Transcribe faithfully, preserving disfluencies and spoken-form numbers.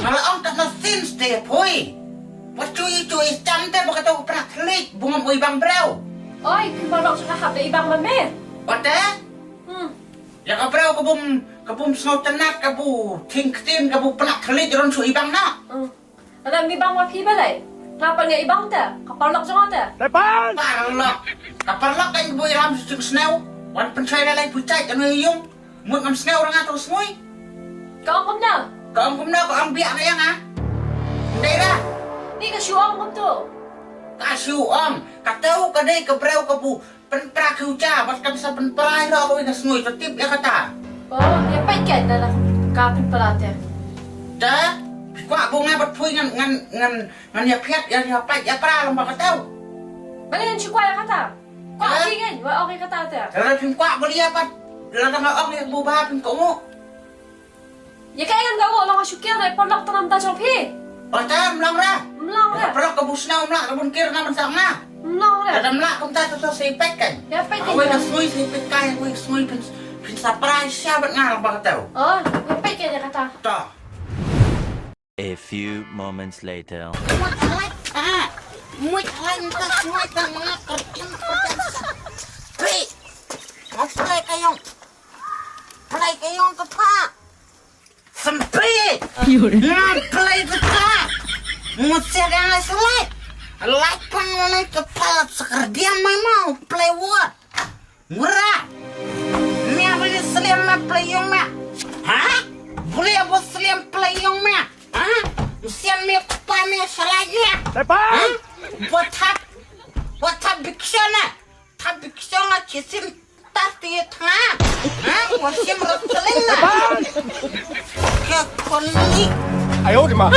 Nga la ong katno sien te poi. Wat shu ïa shu ïa stam te ba kato ka pynah thylliej bun ngam u ibang briew. Oi, ki paralok jong nga hap da ibang ma me. Wat te? Hmm. Ïa ka briew ka bym, ka bym sngewtynnat, ka bym thiang ktien, ka bym pynah thylliej ruh shu ibang noh. Hmm. Lada ym ibang ma phi balei? Nga pat nga ibang te, ka paralok jong nga te. Paralok. Ka paralok ka bym ïalam shu jingsngew. Wan pynshoi la lai pyrchait ano ïung. Mut ngam sngew ruh nga to sngew. Ka ong kumno? Ka ong kumno, ka ong biang ïa nga. Ndei ra. Ni ka shu ong kumto. Ka shu ong, kato ka dei ka briew ka bym pynpra ki ucha, bad kam sa pynpra ïa ka wei ka sngew, to tip ïa kata. Oh, ïa peit ka na la ka pynpra te. Te, kwah bun nga bad phi ngan, ngan, ngan, ngan ïa peit, ïa, ïa peit, ïa pra lem ba kato. Balei ngan shu kwah ïa kata? Kwah phi ngan, wa ong ïa kata te. Lada phim kwah balei ïa pat, lada nga ong ïa ka buba phim kohnguh. Ïa kaei ngan kohnguh, long shu kiew dei paralok tang namar jong phi. Ota mlong ra. Mlong ra. Paralok ka bym sngew mlong, ka bym kiew namar jong nga. Mlong ra. Lada mlong kumta to to sa ïa peit kan. Ïa peit kan. Awei ka sngew sa ïa peit kan, awei ka sngew phin, phin sa pra sha bad nga lem ba kato. Oh, ïa peit kan ïa kata. To. A few moments later. Mut alai, ah, mut alai nta sngew tang nga kertin kertin sa. Pi. Aslai ka ïong. Play ka ïong ka pa. Sempit. Ngan play ka pa. Mut sia dang ai selai. Lai pang lai ka pa la sakar dia mai mau play what? Mura. Mia beli seliam ma play ïong ma. Ha? Beli abo seliam play ïong ma. Ha? Msian mia kupa mia selai mia. Ha? Buat hap. Buat hap biksyona. Thap biksyong a chisim tar ti tha. Ha? Wasim rot seling na. Ke koni. Ayo di ma.